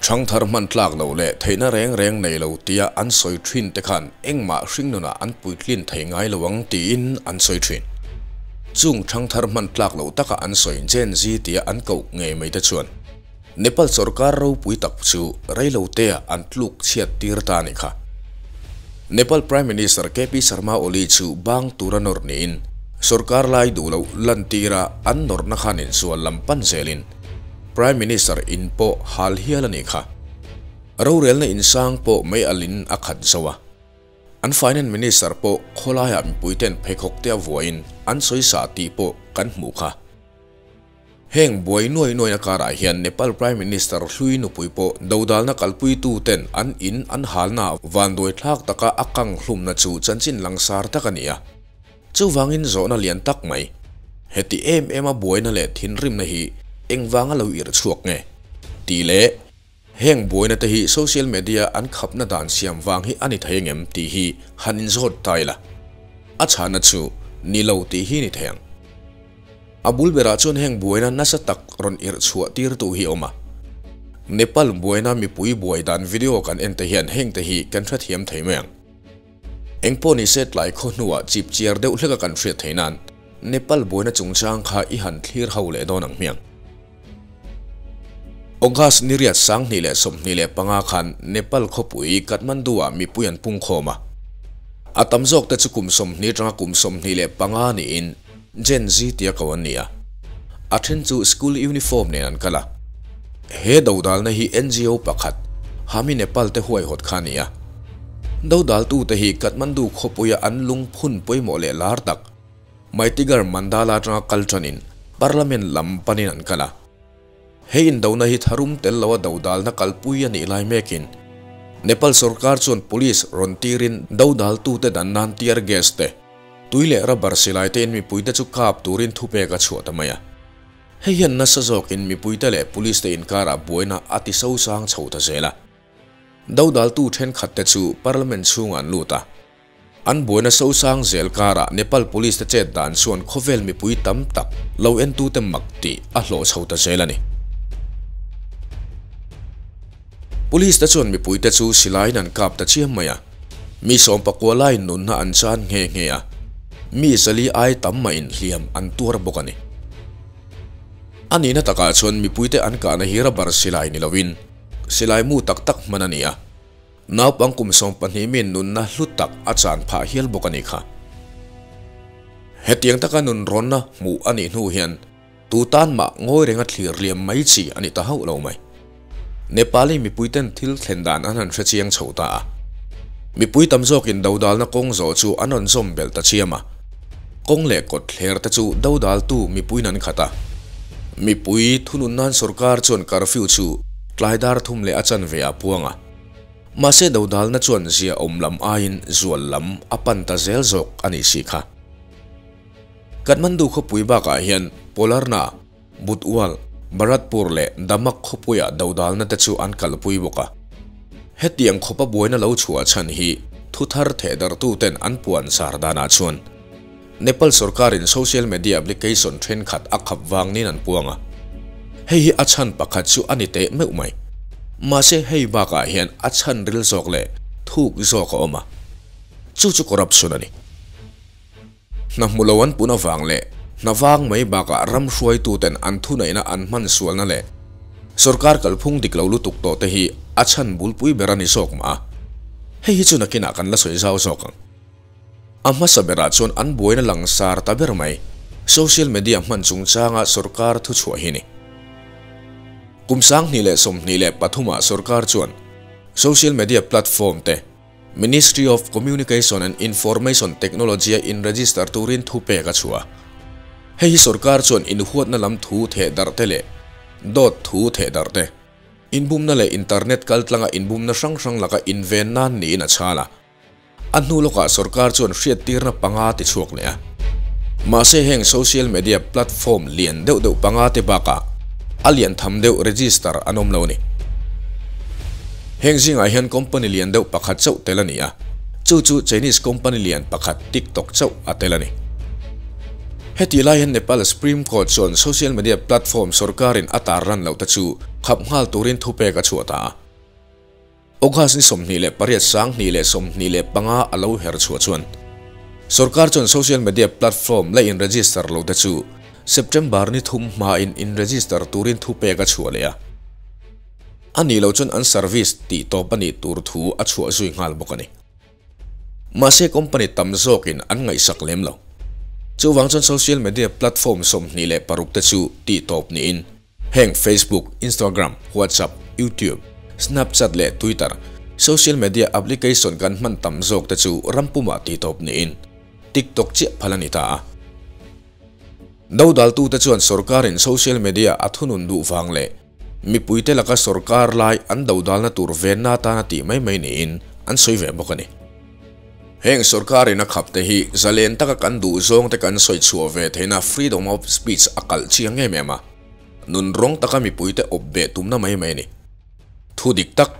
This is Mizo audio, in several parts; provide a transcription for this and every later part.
Ṭhangthar hman tlak loh leh theihna reng reng nei lo tia an sawi ṭhin te khan engmah hringnunah an puitlin thei ngai lo ang tiin an sawi ṭhin. Chung ṭhangthar hman tlak loh taka an sawi Gen Z tia an koh ngei mai te chuan Nepal sorkar ropui tak chu reilotea an tluk chhiat tir ta a nih kha. Nepal Prime Minister KP Sharma Oli chu bang tura nawr niin sorkar lai duh loh lantira an nawrna khan insual lam pan zelin Prime Minister in pawh hal hial a nih kha. Rorelna insang pawh mei alin a khat zo a. An Finance Minister pawh khawlaiah mipuiten pheikhawk te a vuahin an sawi sa tih pawh kan hmuh kha. Heng buai nuai nuaina karah hian Nepal Prime Minister hlui nupui pawh dodalna kalpuitu ten an in an halna vanduai thlak taka a kang hlumna chu chanchin langsar tak a ni a. Chuvangin zawhna lian tak mai, heti em em a buaina leh thinrimna hi engvanga lo irh chhuak nge? Tih leh heng buaina te hi social media an khapna dan siam vang hi a ni thei angem tih hi han inzawt ta ila. A chhana chu ni lo tih hi ni thei ang. A bul berah chuan heng buaina nasa tak rawn irh chhuah tirtu hi a awm a. Nepal buaina mipui buai dan video kan en te hian heng te hi kan hrethiam thei mai ang. Engpawh ni se tlai khaw hnuah chip chiar deuh hleka kan hriat theih nan Nepal buaina chungchang kha i han thlir ho leh dawn ang hmiang. August ni riat 2025 khan Nepal khawpui Kathmandu-ah mipui an pungkhawm a. A tam zawk te chu kum 20 atanga kum 25 niin Gen Z tia ko an ni a. A then chu school uniform nen an kal a. He dodalna hi NGO pakhat, Hami Nepal te huaihawt kha a ni a. Dodaltute hi Kathmandu khawpuia an lungphun pawimawh leh lar tak, Maitigar Mandala atanga kal tanin Parliament lam panin an kal a. He indona hi tharum tel loa dodalna kalpui a nih lai mekin Nepal sorkar chuan police rawn tirin dodaltute dan nan tear gas te, Tui leh rubber silai te in mipuite chu kap turin thupek a chhuah ta mai a. Hei hian nasa zawkin mipuite leh police te inkarah buaina a ti sosang chho ta zel a. Dodaltu thenkhat te chu Parliament chhungah an lut a. An buaina sosang zel karah Nepal police te chet dan chuan khawvel mipui tam tak lo entute mak tih a hlawh chho ta zel a ni. Police te chuan mipuite chu silaiin an kap ta chiam mai a. Mi 19 laiin nunna an chan nghe nghe a, mi 400 ai tam mahin hliam an tuar bawk a ni. A nihna takah chuan mipuite an kahna hi rubber silai ni loin silai mu tak tak hman a ni a, naupang kum 12 mi nunna hlu tak a chan phah hial bawk a ni kha. Hetiang taka nun rawnna hmuh a nih hnu hian Tu tan mah ngawi renga thlir liam mai chi a ni ta hauh lo mai. Nepali mipuiten thil thlen dan an han hre chiang chho ta a. Mipui tam zawkin dodalna kawng zawh chu an rawn zawm belh ta chiam a. Kawng leh kawt thler te chu dodaltu mipuiin an khat a. Mipui thunun nan sorkar chuan curfew chu tlai dar thum leh a chanve a puang a. Mahse dodalna chuan zia awm lam aiin zual lam a pan ta zel zawk a nih si kha. Kathmandu khawpui bakah hian Polarna, Butwal, Bharatpur leh Damak khawpuia dodalna te chu an kalpui bawk a. Hetiang khawpa buaina lo chhuah chhan hi thuthar thehdarhtuten an puan zar danah chuan Nepal sorkarin social media application thenkhat a khap vang niin an puang a. Hei hi a chhan pakhat chu a ni teh meuh mai. Mahse hei bakah hian a chhan ril zawk leh thuk zawk a awm a. Chu chu corruption a ni. Hna hmu lo an pun avang leh hna vang mai bakah ram hruaituten an thuneihna an hman sualna leh sorkar kalphung dik lo lutuk tawh te hi a chhan bulpui ber a ni zawk mah a. Hei hi chu nakinah kan la sawi zau zawk ang. A hmasa berah chuan an buaina langsar ta ber mai, social media hman chungchanga sorkar thuchhuah hi ni. Kum 2023 ah sorkar chuan social media platform te, Ministry of Communication and Information Technology-a in-register turin thupek a chhuah. Hei hi sorkar chuan inhuatna lam thu theh darh te leh dawt thu theh darh te, inbumna leh internet kaltlanga inbumna hrang hrang laka inven nan niin a chhal a. A hnu lawkah sorkar chuan hriattirna panga ti chhuak leh a. Mahse heng social media platform lian deuh deuh panga te bakah a lian tham deuh register an awm lo a ni. Heng zingah hian company lian deuh pakhat chauh tel a ni a, chu chu Chinese company lian pakhat TikTok chauh a tel a ni. Hetih lai hian Nepal Supreme Court chuan social media platform sorkarin a tarlan loh te chu khap nghal turin thupek a chhuah ta a. August ni 28 2025 a lo her chhuah chuan sorkar chuan social media platform la in register lo te chu September ni 3 hmain in register turin thupek a chhuah leh a. A nih loh chuan an service tih tawp a nih tur thu a chhuah zui nghal bawk a ni. Mahse company tam zawkin an ngaihsak lem lo. Chuvang chuan social media platform 26 te chu tih tawp niin heng Facebook, Instagram, WhatsApp, YouTube, Snapchat leh Twitter social media application kan hman tam zawk te chu rampumah tih tawp niin TikTok chiah phal a ni ta a. Dodaltute chuan sorkarin social media a thunun duh vang leh mipuite laka sorkar lai an dodalna tur venna atana tih mai mai niin an sawi ve bawk a ni. Heng sorkarin a khap te hi zalen taka kan duh zawng te kan sawi chhuah ve theihna freedom of speech a kalh chiang em em a, nun rawng taka mipuite awp beh tumna mai mai a ni. Thu dik tak,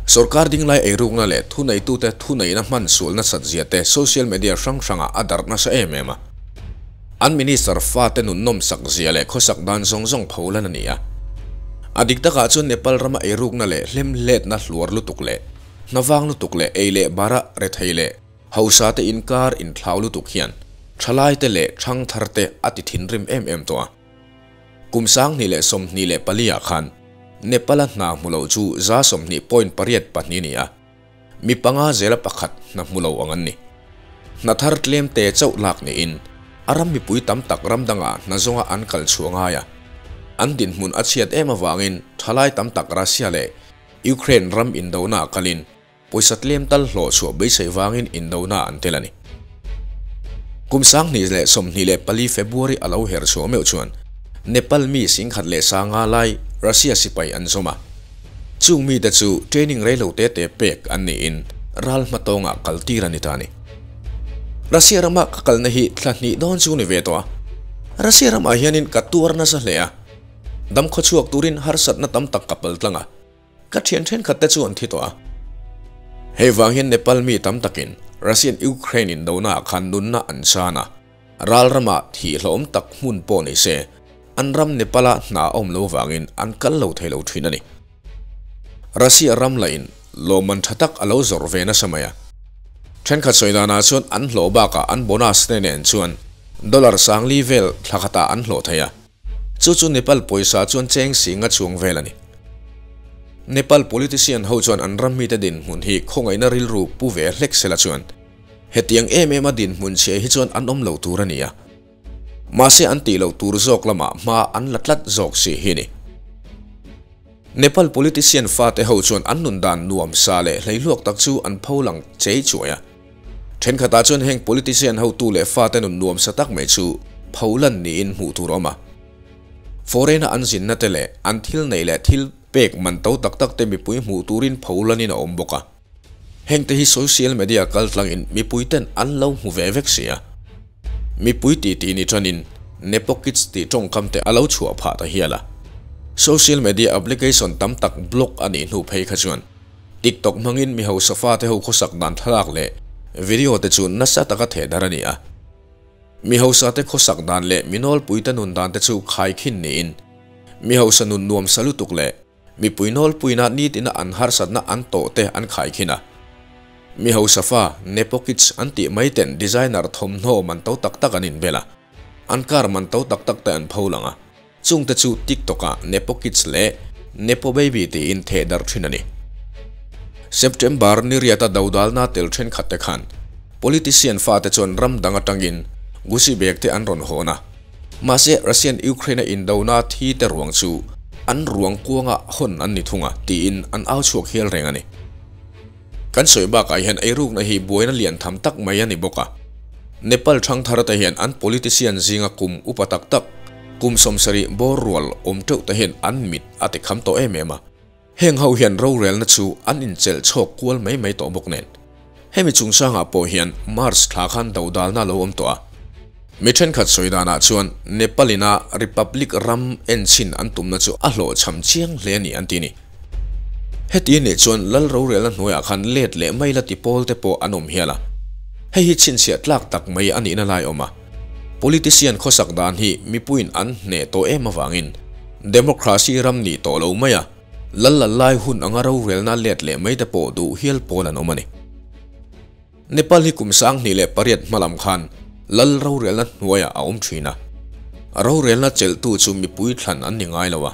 sorkar dinglai eirukna leh thuneitute thuneihna hman sual nasat zia te social media hrang hrangah a darh nasa em em a. An minister fate nun nawmsak zia leh khawsak dan zawng zawng pholan a ni a. A dik takah chuan Nepal rama eirukna leh hlemhletna hluar lutuk leh hnavang lutuk leh ei leh bara rethei leh hausa te inkar inthlau lutuk hian thalaite leh thangthar te a ti thinrim em em tawh a. Kum 2024 ah khan Nepal a hna hmu lo chu 20.82 ni a, mi panga zela pakhat hna hmu lo ang an ni. Hna thar tlem te chauh lak niin a ram mipui tam tak ram dangah hna zawnga an kal chhuah ngai a. An dinhmun a chhiat em avangin thalai tam tak Russia leh Ukraine ram indona ah kalin pawisa tlem tal hlawh chhuah beisei vangin indona an tel a ni. Kum 2024 February a lo her chhuah meuh chuan Nepal mi 10,500 lai Russia sipai an zawm a. Chung mite chu training rei lo te te pek an niin ral hmatawngah kal tir a ni ta a ni. Russia rama ka kalna hi thla hnih dawn chu ni ve tawh a. Russia ramah hianin ka tuar nasa hle a. Dam khawchhuak turin harsatna tam tak ka pal tlang a. Ka thian thenkhat te chu an thi tawh a. Hei vang hian Nepal mi tam takin Russian Ukraine indona ah khan nunna an chan a, ral ramah thih hlawm tak hmun pawh ni se an ram Nepal ah hna a awm lo vangin an kal lo thei lo thin a ni. Russia ram lahin lawmman tha tak a lo zawrh ve nasa mai a. Thenkhat sawi danah chuan an hlawh bakah an bonus te nen chuan dollar 4000 vel thla khatah an hlawh thei a. Chu chu Nepal pawisa chuan cheng singa chuang vel a ni. Nepal politician ho chuan an ram mite dinhmun hi khawngaihna rilru pu ve hlek sela chuan hetiang em em a dinhmun chhia hi chuan an awm lo tur a ni a. Mahse an tih loh tur zawk lamah hma an la tlat zawk si hi ni. Nepal politician fate ho chuan an nun dan nuam sa leh hleihluak tak chu an pholang chei chuai a. Thenkhatah chuan heng politician hotu leh fate nun nuam sa tak mai chu pholan niin hmuh tur a awm a. Foreign-a an zinna te leh an thil neih leh thil pek man to tak tak te mipui hmuh turin pholanin a awm bawk a. Hengte hi social media kaltlangin mipui ten an lo hmu ve vek si a. Mipui titi ni tanin Nepo Kids tih tawngkam te a lo chhuah phah ta hial a. Social media application tam tak block a nih hnu phei kha chuan TikTok hmangin mi hausa fate ho khawsak dan thlalak leh video te chu nasa taka thehdar a ni a. Mi hausa te khawsak dan leh mi nawlpui te nun dan te chu khaikhin niin mi hausa nun nuam sa lutuk leh mipui nawlpuina nitina an harsatna an tawh te an khaikhin a. Mi hausa fa Nepo Kids an tih mai ten designer thawmhnaw man to tak tak an inbel a, an car man to tak tak te an pholang a. Chungte chu TikTok-ah Nepo Kids leh Nepo Baby tiin thehdar thin a ni. September ni riata dodalna tel thenkhat te khan politician fate chuan ram dang atangin Gucci bag te an rawn hawn a. Mahse Russian Ukraine-a indona thi te ruang chu an ruang kuanga hawn an ni thung a tiin an au chhuak hial reng a ni. Kan sawi bakah hian eirukna hi buaina lian tham tak mai a ni bawk a. Nepal thangthar te hian an politician zinga kum upa tak tak, kum 70 bawr rual awm teuh te hian an mit a ti kham tawh em em a. Heng ho hian rorelna chu an inchelh chhawk kual mai mai tawh bawk nen. Hemi chungchangah pawh hian March thla khan dodalna a lo awm tawh a. Mi thenkhat sawi danah chuan Nepal ina Republic ram enchhin an tumna chu a hlawhchham chiang hle a ni an ti a ni. Heti nih chuan lal rorelna hnuaiah khan let leh mai la ti pawl te pawh an awm hial a. Hei hi chhinchhiah tlak tak mai a nihna lai awm a. Politician khawsak dan hi mipuiin an hneh tawh em avangin democracy ram nih tawh lo mai a, lal lal lai hun anga rorelna let leh mai te pawh duh hial pawl an awm a ni. Nepal hi kum 2008 hmalam khan lal rorelna hnuaiah a awm thin a. Rorelna chelhtu chu mipui thlan an ni ngai lo a,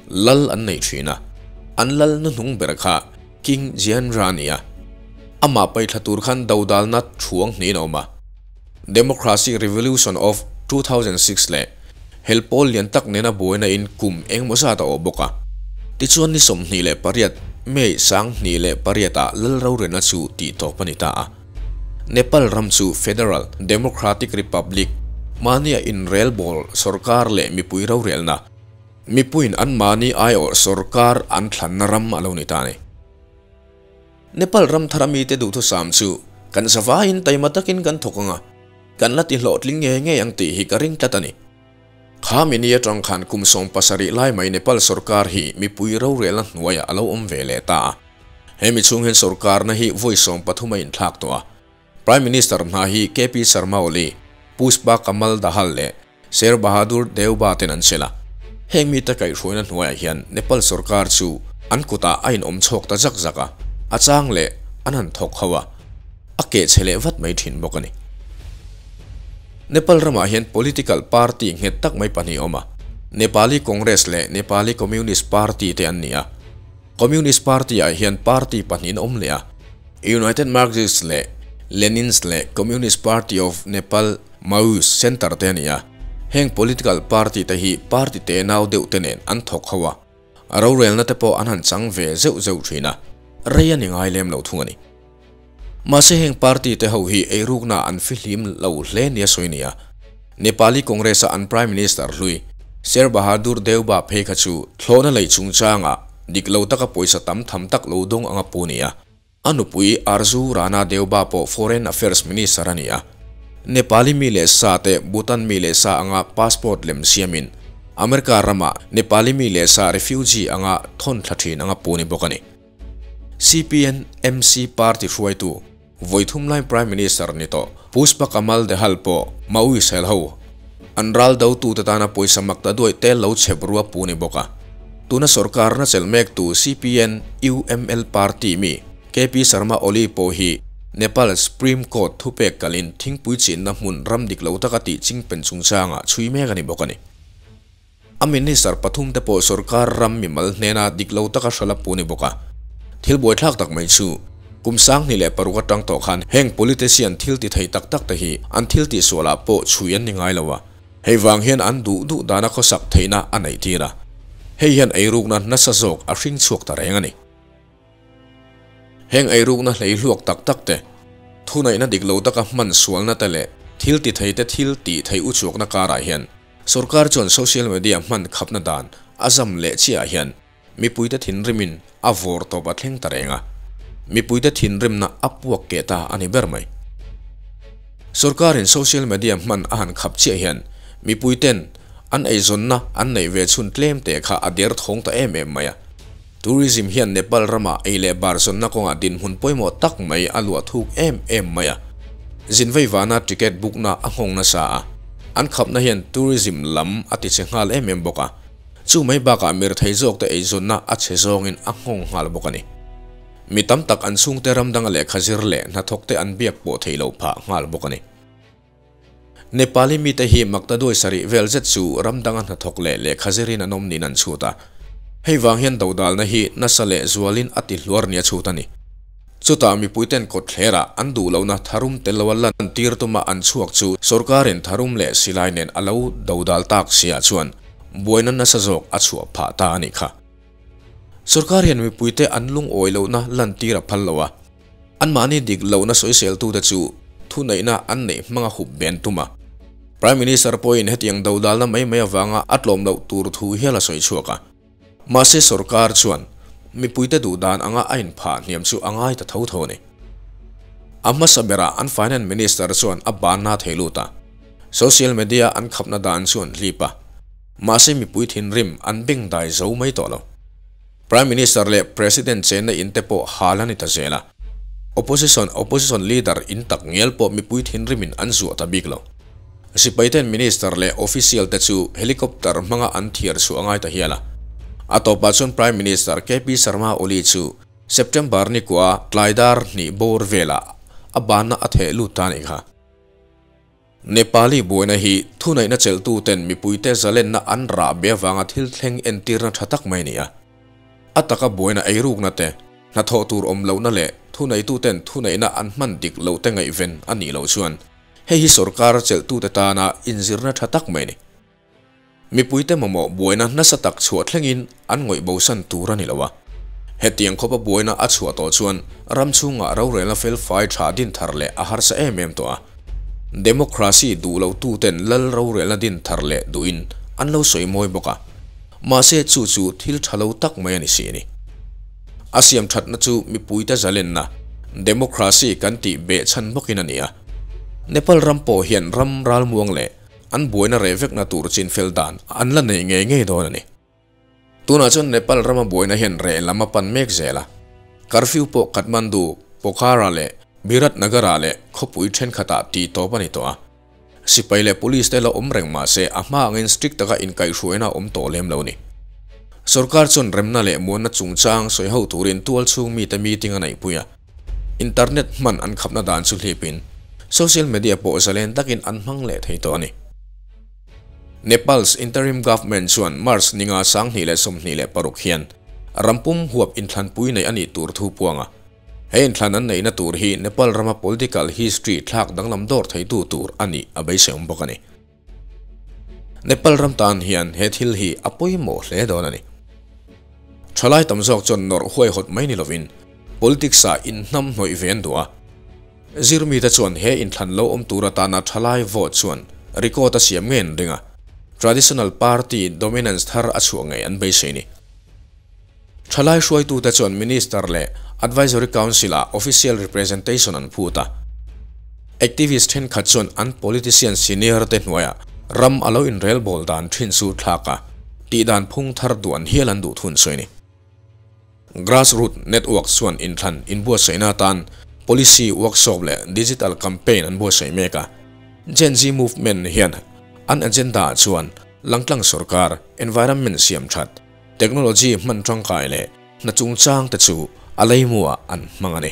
lal an nei thin a. An lal hnuhnung ber kha King Gyanendra a ni a. Amah paihthla tur khan dodalna thuang hnihin a awm a. Democracy Revolution of 2006 leh hel pawl lian tak nena buaina in kum engemaw zat a awh bawk a. Tichuan ni 28 May 2008 ah lal rorelna chu tih tawp a ni ta a. Nepal ram chu Federal Democratic Republic mahnia inrelbawl sorkar leh mipui rorelna, mipuiin anmahni aiawh sorkar an thlanna ram a lo ni ta a ni. Nepal ram thar a mite duhthusam chu kan zavaiin taima takin kan thawk ang a, kan la tihlawhtling ngei ngei ang tih hi ka ring tlat a ni. Kha mini atang khan kum 17 lai mai Nepal sorkar hi mipui rorelna hnuaiah a lo awm ve leh ta a. Hemi chhung hian sorkarna hi vawi 13 a inthlak tawh a. Prime Minister hna hi KP Sharma Oli, Pushpa Kamal Dahal leh Sher Bahadur Deuba ten an sel a. Heng mite kaihhruaina hnuaiah hian Nepal sorkar chu an kutah a inawm chhawk ta zak zak a, a chang leh an han thawk ho a, a keh chhe leh vat mai thin bawk a ni. Nepal ramah hian political party nghet tak mai pahnih a awm a, Nepali Congress leh Nepali Communist Party te an ni a. Communist Party-ah hian party pahnihin a awm leh a, United Marxist leh Leninist leh Communist Party of Nepal, Maoist, Centre te a ni a. Heng political party te hi party tenau deuh te nen an thawk ho a, a rorelna te pawh an han chang ve zeuh zeuh thin a, rei a ni ngai lem lo thung a ni. Mahse heng party te ho hi eirukna an fihlim lo hle nia sawi nia. Nepali Congress-a an Prime Minister hlui Sher Bahadur Deuba phei kha chu thlawhna lei chungchangah dik lo taka pawisa tam tham tak lo dawng anga pu nia. A nupui Arzu Rana Deuba pawh Foreign Affairs Minister a ni a. Nepali mi leh sa te Bhutan mi leh sa anga passport lem siamin America ramah Nepali mi leh sa refugee anga thawn thla thin anga pu ni bawk a ni. CPN MC party hruaitu Vawithum lai Prime Minister ni tawh Pushpa Kamal Dahal pawh Maoist hel ho an ral dotute tana pawisa mak ta duaih tel lo chhep rua pu ni bawk a. Tuna sorkarna chelh mektu CPN UML party mi KP Sharma Oli pawh hi Nepal Supreme Court thupek kalin thingpui chinna hmun ram dik lo taka tih chingpen chungchangah chhui mek a ni bawk a ni. A minister pathum te pawh sorkar ram mimal hnena dik lo taka hrala pu ni bawk a. Thil buaithlak tak mai chu kum 2006 atang tawh khan heng politician thil ti thei tak tak te hi an thil tih sualah pawh chhui an ni ngai lo a. Hei vang hian an duh duh dana khawsak theihna a neih tir a. Hei hian eirukna nasa zawk a hring chhuak ta reng a ni. Heng eirukna hleihluak tak tak te, thunaihna dik lo taka hman sualna te leh thil ti thei te thil tih theih uchuakna karah hian sorkar chuan social media hman khapna dan a zam leh chiah hian mipuite thinrimin a vawr tawp a thleng ta reng a. Mipuite thinrimna a puak keh ta a ni ber mai. Sorkarin social media hman a han khap chiah hian mipuiten an eizawnna an neih ve chhun tlem te kha a der thawng ta em em mai a. Tourism hian Nepal ramah ei leh bar zawnna kawngah dinhmun pawimawh tak mai a luah thuk em em mai a. Zinvei vana ticket book-na a nghawng nasa a, an khapna hian tourism lam a ti che nghal em em bawk a. Chu mai bakah mirthei zawkte eizawnna a che zawngin a nghawng nghal bawk a ni. Mi tam tak an chhungte ram danga lehkha zir leh hnathawkte an biak pawh theih loh phah nghal bawk a ni. Nepali mite hi maktaduai sarih vel zet chu ram danga hnathawk leh lehkha zirin an awm niin an chhut a. Hei vang hian dodalna hi nasa leh zualin a ti hluar nia chhut a ni. Chutah mipuiten kawtthlerah an duh lohna tharum tel loa lan tir tuma an chhuak chu sorkarin tharum leh silai nen a lo dodal tak siah chuan buaina nasa zawk a chhuah phah ta a nih kha. Sorkar hian mipuite an lungawi lohna lan tir a phal lo a. Anmahni dik lohna sawiseltute chu thuneihna an neih hmanga hup ben tum a. Prime Minister pawhin hetiang dodalna mai mai avanga a tlawm loh tur thu hial a sawi chhuak a. Mahse sorkar chuan mipuite duh dan anga a inphah hniam chu a ngai ta tho tho a ni. A hmasa berah an Finance Minister chuan a banna thei lut a. Social media an khapna dan chu an hlip a. Mahse mipui thinrim an bengdai zo mai tawh lo. Prime Minister leh President chenna in te pawh hal a ni ta zel a. Opposition Opposition Leader in tak ngial pawh mipui thinrimin an zuah ta bik lo. Sipaiten minister leh official te chu helicopter hmanga an thiar chhuah a ngai ta hial a. A tawpah chuan Prime Minister KP Sharma Oli chu September ni kua tlai dar hnih bawr velah a banna a theh lut ta a nih kha. Nepali buaina hi thuneihna chelhtuten mipuite zalenna an rah be avanga thil thleng entirna tha tak mai a ni a. A taka buaina eirukna te, hnathawh tur awm lohna leh thuneituten thuneihna an hman dik loh te ngaihven a nih loh chuan hei hi sorkar chelhtute tana inzirna tha tak mai a ni. Mipuite mamawh buaina nasa tak chhuah thlengin an ngawih bosan tur a ni lo a. Hetiang khawpa buaina a chhuah tawh chuan ram chhungah rorelna fel fai tha din thar leh a harsa em em tawh a. Democracy duh lo tuten lal rorelna din thar leh duhin an lo sawi mawi bawk a. Mahse chu chu thil tha lo tak mai a ni si a ni. A siam thatna chu mipuite zalenna, democracy kan tih behchhan bawkin a ni a. Nepal ram pawh hian ram ralmuang leh An buaina reh vekna tur chinfel dan an la nei ngei ngei dawn a ni. Tunah chuan Nepal rama buaina hian reh lam a pan mek zel a. Curfew pawh Kathmandu, Pokhara leh Biratnagar-ah leh khawpui thenkhatah tih tawp a ni tawh a. Sipai leh police te la awm reng mah se a hma angin strict taka inkaihhruaina a awm tawh lem lo a ni. Sorkar chuan remna leh muanna chungchang sawi ho turin tual chhung mite meeting a neihpui a. Internet hman an khapna dan chu hlipin social media pawh zalen takin an hmang leh thei tawh a ni. Nepal's interim government chuan March ninga 2026 hian rampum huap inthlanpui nei a nih tur thu puang a. He inthlan an neihna tur hi Nepal rama political history thlak danglam dawr theitu tur a nih a beiseawm bawk a ni. Nepal ram tan hian he thil hi a pawimawh hle dawn a ni. Thalai tam zawk chuan nawrh huaihawt mai ni lovin politics ah inhnam hnawih ve an duh a. Zirmite chuan he inthlan lo awm tur atana thalai vote chuan record a siam ngei an ring a, traditional party dominance thar a chhuah ngei an beisei ni. Thalai hruaitute chuan Minister leh Advisory Council ah official representation an phut a. Activist thenkhat chuan an politician senior te hnuaiah ram a lo inrelbawl dan thin chu thlak a, tihdan phung thar duan hial an duh thun sawi a ni. Grassroot Network chuan inthlan inbuatsaihna atan policy workshop leh digital campaign an buatsaih mek a. Gen Z movement hian an agenda ah chuan langtlang sorkar, environment siam that, Technology hman tangkai leh hna chungchang te chu a leimuah an hmang a ni.